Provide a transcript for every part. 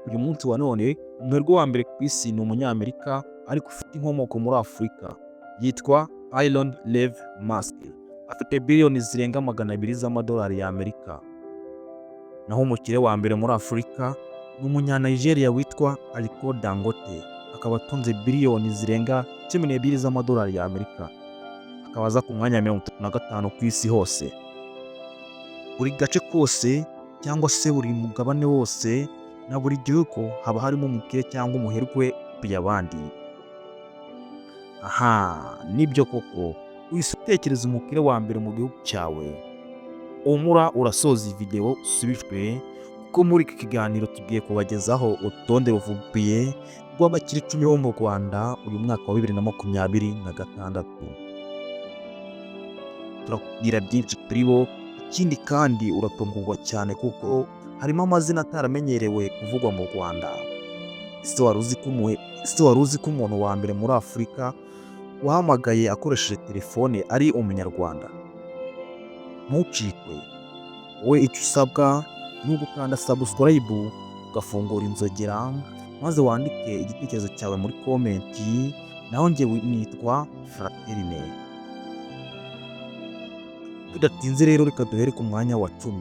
Uyu munsi wa none, umuherwe wa mbere ku isi ni Umunyamerika ariko ufite inkomoko muri Afurika, yitwa Elon Reeve Musk, afite biliyoni zirenga 200 z'amadolari y'Amerika. Naho umukire wa mbere muri Afurika ni Umunyanigeria witwa Aliko Dangote, akaba atunze biliyoni zirenga 12 z'amadolari y'Amerika, akaba aza ku mwanya wa 35 ku isi hose. Buri gace kose cyangwa se buri mugabane wose na buri gihugu haba harimo umukire cyangwa umuherwe uruta abandi. Aha nibyo koko, uhise utekereza umukire wa mbere mu gihugu cyawe. Humura, urasoza iyi videwo usubijwe, kuko muri iki kiganiro tugiye kubagezaho urutonde ruvuguruye rw'abakire 10 bo mu Rwanda uyu mwaka wa 2026. Turakubwira byinshi kuri bo, ikindi kandi uratungurwa cyane kuko harimo amazina ataramenyerewe kuvugwa mu Rwanda. Ese wari uzi ko umuntu wa mbere muri Afurika wahamagaye akoresheje telefone ari Umunyarwanda? Ntucikwe, wowe icyo usabwa ni ugukanda subscribe, ugafungura inzogera, maze wandike igitekerezo cyawe muri comment. Naho njye nitwa Fraterne. Tudatinze rero, reka duhere ku mwanya wa 10.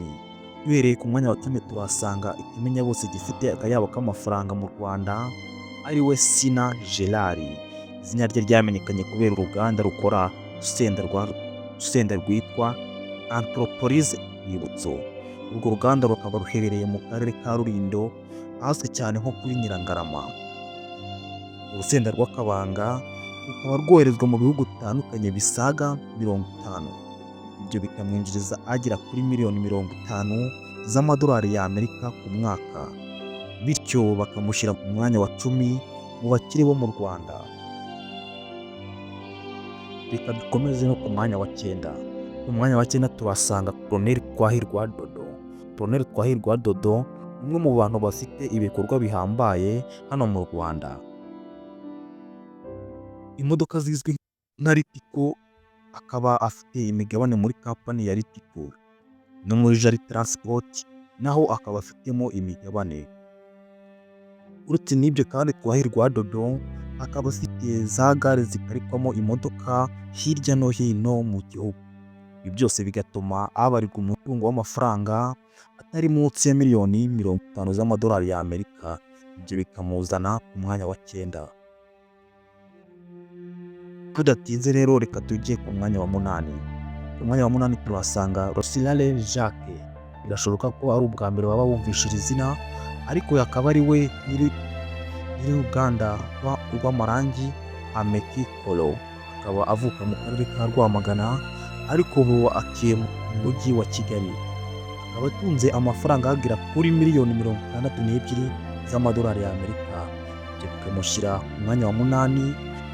Duhereye ku mwanya wa 10, tuhasanga ikimenya bose gifite akayabo k'amafaranga mu Rwanda, ari we Sina Gerard. Izina rye ryamenyekanye kubera uruganda rukora urusenda rwitwa Entreprise Rwibutso. Urwo ruganda rukaba ruherereye mu karere ka Rulindo, ahazwi cyane nko kuri Nyirangarama. Urusenda rw'akabanga rukaba rwoherezwa mu bihugu bitandukanye bisaga 50, ibyo bikamwinjiriza agera kuri miliyoni 50 z'amadolari y'Amerika ku mwaka, bityo bakamushyira ku mwanya wa 10 mu bakire bo mu Rwanda. Reka dukomeze no ku mwanya wa 9. Ku mwanya wa 9 tuhasanga Colonel Twahirwa Dodo. Colonel Twahirwa Dodo ni umwe mu bantu bafite ibikorwa bihambaye hano mu Rwanda. Imodoka zizwi nka Ritco, akaba afite imigabane muri kampani ya Ritco, no muri Jali Transport naho akaba afitemo imigabane. Uretse n'ibyo kandi, Twahirwa Dodo akaba afite za gare ziparikwamo imodoka hirya no hino mu gihugu. Ibi byose bigatuma abarirwa umutungo w'amafaranga atari munsi ya miliyoni 50 z'amadolari y'Amerika, ibyo bikamuzana ku mwanya wa 9. Tudatinze rero, reka tujye ku mwanya wa 8. Ku mwanya wa 8 turahasanga Rosirare Jacques. Birashoboka ko ari ubwa mbere waba wumvise iri zina, ariko akaba ari we nyiri uruganda rw'amarangi Ameki Kolo, akaba avuka mu karere ka Rwamagana ariko ubu atuye mu mujyi wa Kigali. Akaba atunze amafaranga agera kuri miliyoni 62 z'amadolari y'Amerika, ibyo bikamushyira ku mwanya wa 8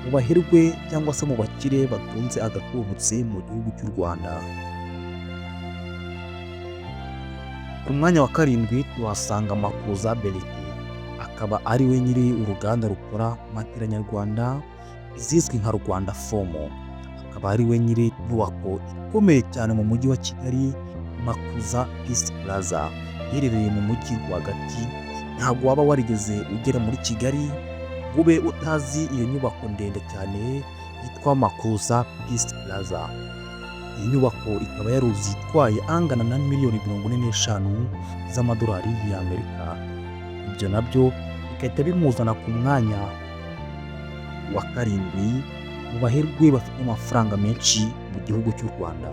mu baherwe cyangwa se mu bakire batunze agatubutse mu gihugu cy'u Rwanda. Ku mwanya wa 7 tuhasanga Makuza Bertin, akaba ari we nyiri uruganda rukora matera nyarwanda izizwi nka Rwanda Foam, akaba ari we nyiri inyubako ikomeye cyane mu mujyi wa Kigali, Makuza Peace Plaza, iherereye mu mujyi rwagati. Ntabwo waba warigeze ugera muri Kigali ngo ube utazi iyo nyubako ndende cyane yitwa Makuza Peace Plaza. Iyi nyubako ikaba yaruzuye itwaye angana na miliyoni 45 z'amadolari y'Amerika, ibyo nabyo bigahita bimuzana ku mwanya wa 7 mu baherwe bafite amafaranga menshi mu gihugu cy'u Rwanda.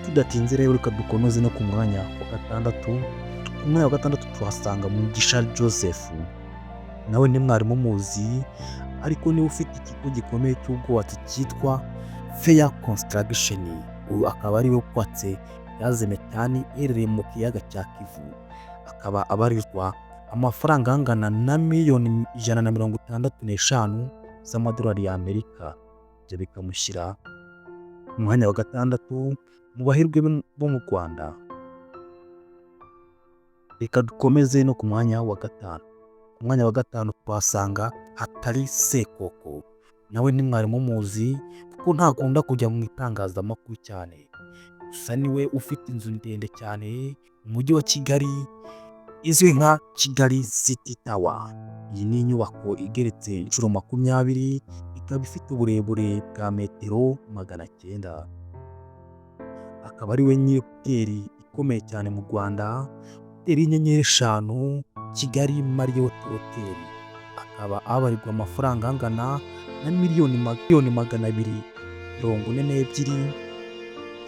Tudatinze rero, reka dukomeze no ku mwanya wa 6. Ku mwanya wa 6 tuhasanga Mugisha Joseph. Nawe ntimwari mumuzi, ariko niba ufite ikigo gikomeye cy'ubwubatsi cyitwa Fair Construction, uyu akaba ariwe wubatse gaz méthane iherereye mu kiyaga cya Kivu, akaba abarizwa amafaranga angana na miliyoni 165 z'amadolari y'Amerika, ibyo bikamushyira ku mwanya wa 6 mu baherwe bo mu Rwanda. Reka dukomeze no ku mwanya wa 5. Ku mwanya wa 5 tuhasanga Hatari Sekoko. Nawe ntimwari mumuzi kuko ntakunda kujya mu itangazamakuru cyane, gusa niwe ufite inzu ndende cyane mu mujyi wa Kigali. Izwi nka Kigali City Tower. Iyi ni inyubako igeretse inshuro 20, ikaba ifite uburebure bwa metero 900. Akaba ari we nyiri hoteli ikomeye cyane mu Rwanda, hoteli y'inyenyeri eshanu, Kigali Marriott Hotel. Akaba abarirwa amafaranga angana na miliyoni 242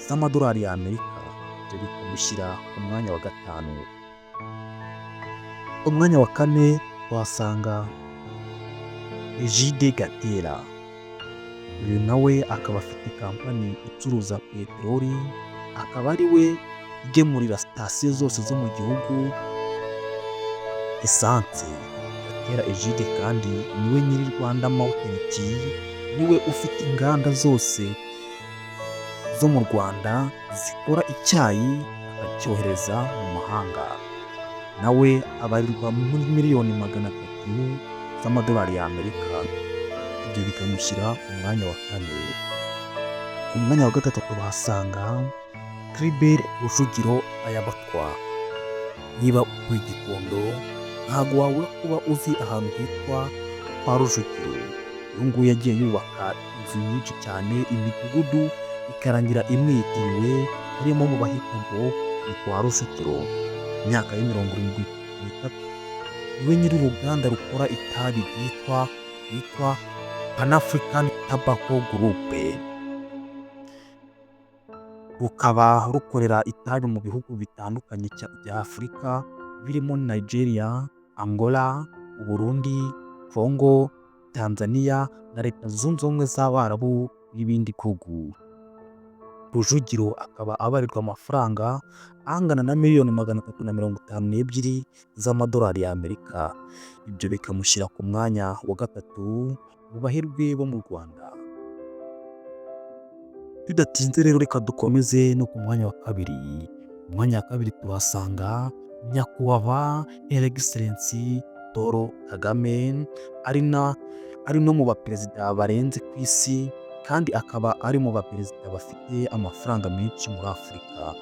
z'amadolari y'Amerika, ibyo bikamushyira ku mwanya wa gatanu. Umwanya wa kane tuhasanga Egide Gatera. Uyu nawe akaba afite kampani icuruza peteroli, akaba ari we ugemurira sitasiyo zose zo mu gihugu esanse. Gatera Egide kandi niwe nyiri Rwanda Mountain Tea, niwe ufite inganda zose zo mu Rwanda zikora icyayi akacyohereza mu mahanga. Nawe abarirwa muri miliyoni 300 z'amadolari y'Amerika, ibyo bikamushyira ku mwanya wa kane. Ku mwanya wa gatatu tuhasanga Tribert Rujugiro Ayabatwa. Niba utuye Gikondo, ntabwo wabura kuba uzi ahantu hitwa kwa Rujugiro. Uyu nguyu yagiye yubaka inzu nyinshi cyane, imidugudu ikarangira imwitiriwe, harimo mu bahitwa ngo ni kwa Rujugiro. Mu myaka ya 73 niwe nyiri uruganda rukora itabi ryitwa Pan African Tobacco Group, rukaba rukorera itabi mu bihugu bitandukanye bya Afurika birimo Nigeria, Angola, Uburundi, Congo, Tanzania na Leta Zunze Ubumwe z'Abarabu n'ibindi bihugu. Rujugiro akaba abarirwa amafaranga angana na miliyoni 352 z'amadolari y'Amerika, ibyo bikamushyira ku mwanya wa gatatu mu baherwe bo mu Rwanda. Bidatinze rero, reka dukomeze no ku mwanya wa kabiri. Mu mwanya wa kabiri tuhasanga Nyakubahwa His Excellency Paul Kagame, ari no mu baperezida barenze ku isi, kandi akaba ari mu baperezida bafite amafaranga menshi muri Afurika.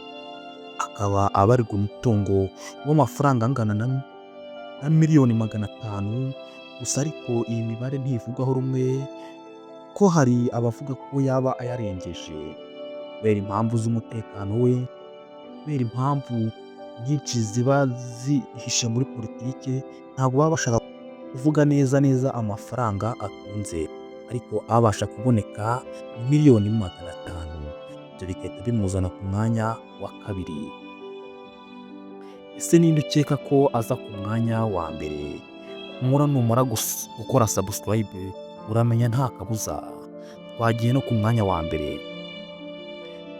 Akaba abarirwa umutungo w'amafaranga angana na miliyoni 500 gusa, ariko iyi mibare ntivugwaho rumwe, ko hari abavuga ko yaba ayarengeje kubera impamvu z'umutekano we, kubera impamvu nyinshi ziba zihishe muri politike, ntabwo baba bashaka kuvuga neza neza amafaranga atunze, ariko abasha kuboneka ni miliyoni 500, ibyo bigahita bimuzana ku mwanya wa kabiri. Ese ninde ukeka ko aza ku mwanya wa mbere? Humura, numara gukora subscribe uramenya nta kabuza. Twagiye no ku mwanya wa mbere.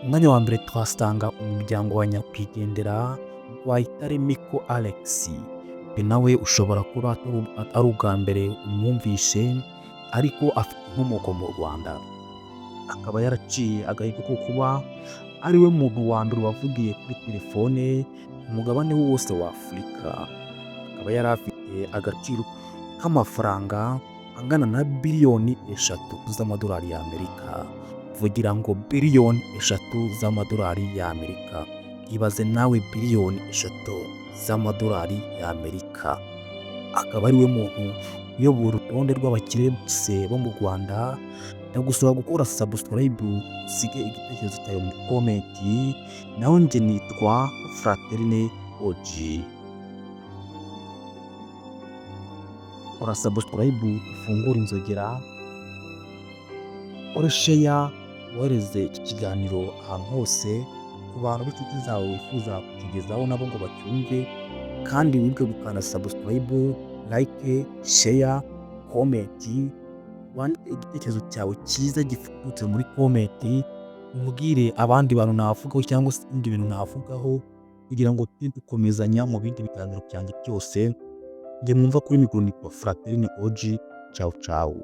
Umwanya wa mbere tuhasanga umuryango wa nyakwigendera Rwayitare Miko Alex. Nawe ushobora kuba ari ubwa mbere umwumvishe, ariko afite inkomoko mu Rwanda, akaba yaraciye agahigo ko kuba ariwe muntu wa mbere wavugiye kuri telefone ku mugabane wose wa Afurika. Akaba yari afite agaciro k'amafaranga angana na biliyoni 3 z'amadolari y'Amerika. Vugira ngo biliyoni 3 z'amadolari y'Amerika! Ibaze nawe, biliyoni 3 z'amadolari y'Amerika! Akaba ariwe muntu uyoboye urutonde rw'abakire bose bo mu Rwanda. Ndagusaba gukora subscribe, usige igitekerezo cyawe muri comment. Naho njye nitwa Fraterne OG. Kora subscribe, ufungure inzogera, ukore share, wohereze iki kiganiro ahantu hose ku bantu b'inshuti zawe wifuza kukigezaho nabo ngo bacyumve, kandi wibuke gukanda subscribe, like, share, comment, wandike igitekerezo cyawe cyiza gifututse muri comment, umbwire abandi bantu navugaho cyangwa se ibindi bintu navugaho kugira ngo tujye dukomezanya mu bindi biganiro byanjye byose. Njye mwumva kuri mikoro nitwa Fraterne OG. Ciao ciao.